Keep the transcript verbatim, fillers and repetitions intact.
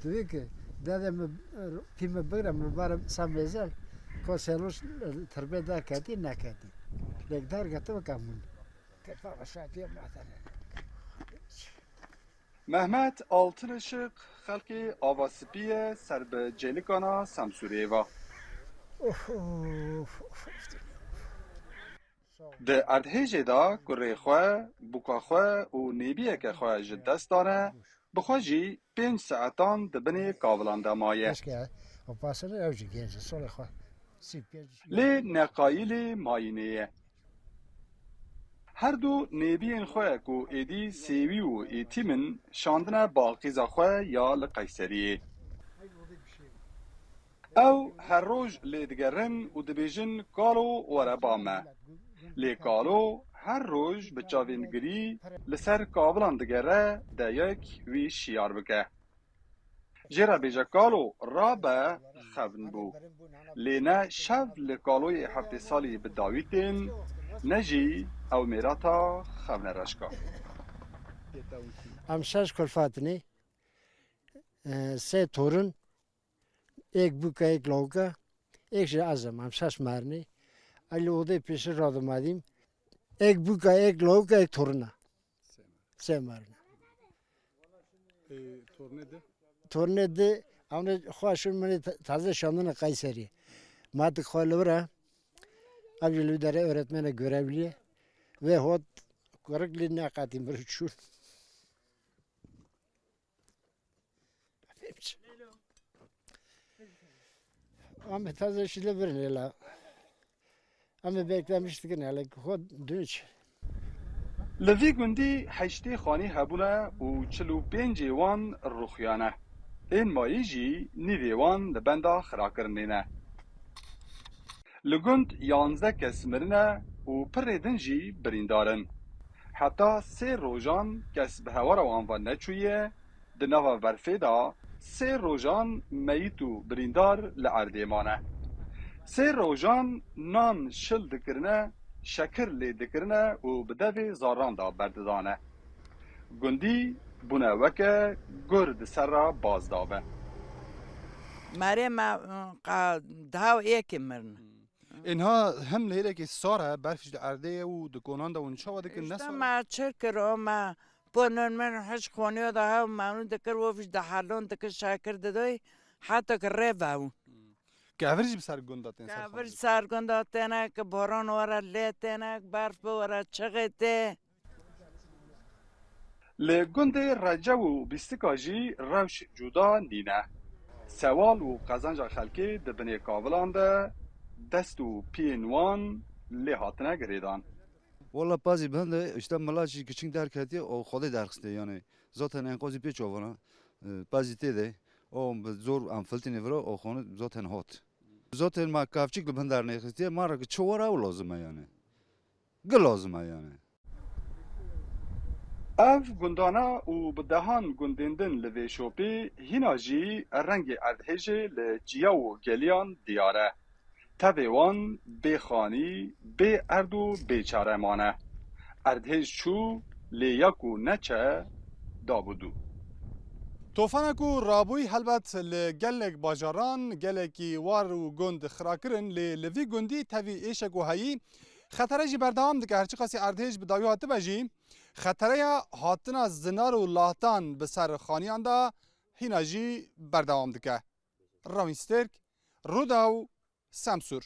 Tabii ki, dede mi, pî mi bigre, mi bare sa mêzel, ko seloş tirbê derketî, neketî. Lêk derketibe ke mûn. Kefa xeşatiye matene. Mehmet Altınışık xelkê Ava Spî ye, ser bi Cêlikana Semsûrê va. Of, of, of, of. Di erdhêjê de kurê xwe, bûka xwe û nêbiyeke xwe ji dest dane, bi xwe jî pênc saetan di binê kavilan de maye. Keşke o pasını ew jî genç, solê xwe. Sî pênc. Lê ne qayîlê mayînê ye. Her du nêbiyên xwe ku êdî sêwî û êtîm in, şandine balqîza xwe ya li Qeyseriyê. Ew her roj lê digerin û dibêjin, "Kalo, were ba me." Lê Kalo her roj bi çavên girî li ser kavilan digere, de yek wî şiyar bike. Jê re bêje, "Kalo, rabe," xevn bû. Lê ne şev li Kaloyê heftê salî bi dawî tên, ne jî ew mêrata xevne reşka. Em şeş kulfatinê, e, sê torun, êk bûka, êk lawika, êk jî ez im, em şeş merinê. Elî odê pêşî radimedîm. Êk bûka, êk lawika, êk torina. Sê merine. Ê, tornê di? Tornê di, em de xwe şûn min te-, teze şandine Qeyserî. Ma dik xwe li vir e. Ev jî li wî derê öğretmene görevlî ye. Vê hot kurik lî neqetî mir çûn. Em ê teze şî li vir ne la. Em ê beklemiş dikin hele ku xwe dünç. Li vî gundî heştê xanî hebûne û çil û pêncê wan rûxiyane. Ên mayî jî nîvê wan li benda xirakirinê ne. Li gund yanzdeh kes mirine û pirê din jî birîndar in. Heta sê rojan kes bi hewara wan ve neçûye, di nava berfê de sê rojan meyît û birîndar li erdê mane. Sê rojan nan şil dikirine, şekir lê dikirine û bi devê zaran de berdidane. Gundî bûne weke gur di ser re baz dabe. Merê me, qa, deha û êkê mirine. Ênha hem li hêlekê sar e, berf jî di erdê ye û di konan de hûn çawa dikin, ne sar e? Me çir kir, o me ponên min hiç xoniyo de hev, me hûn dikir, wofîş de helon dikir, şekir didoy, heta ki rê vewû. Kevir jî bi ser gunda tên ser. Kevir ser gunda têne, ki boran were lê têne, berf bi were çixê tê. Li gundê Recew û Bîstika jî rewş cuda nîne. Sewal û qezenca xelkê di binê kavilan de dest û piyên wan lê hatine girêdan. Wala pazî bi hin de, işte mila jî kiçik derketiye, o Xwedê derxiste yani. Zaten enkazî pê çavana, e, pazî tê de, o bi zor em filtînê vira, o xonu zaten hat. Zaten ma kavçik li bin dernêxistiye, ma re ki çi were ew lazim e yani. Gi lazim e yani. Ev gundana û bi dehan gundên din li vê şopê hîna jî rengê erdhêjê li çiya û geliyan diyar e. Tevê wan bê xanî, bê erd û bê çare mane. Erdhêj çû, lê ya ku neçe, da bi dû. Tofana ku rabûy helbet li gelek bajaran gelekî war û gund xira kirin, lê li vî gundî tevî êşek û heyî xetere jî berdewam dike. Her çiqasî erdhêj bi dawî hatibe jî, xetereya hatina zinar û lahtan bi ser xaniyan de hîna jî berdewam dike. Rawîn Stêrk, Rûdaw, Semsûr.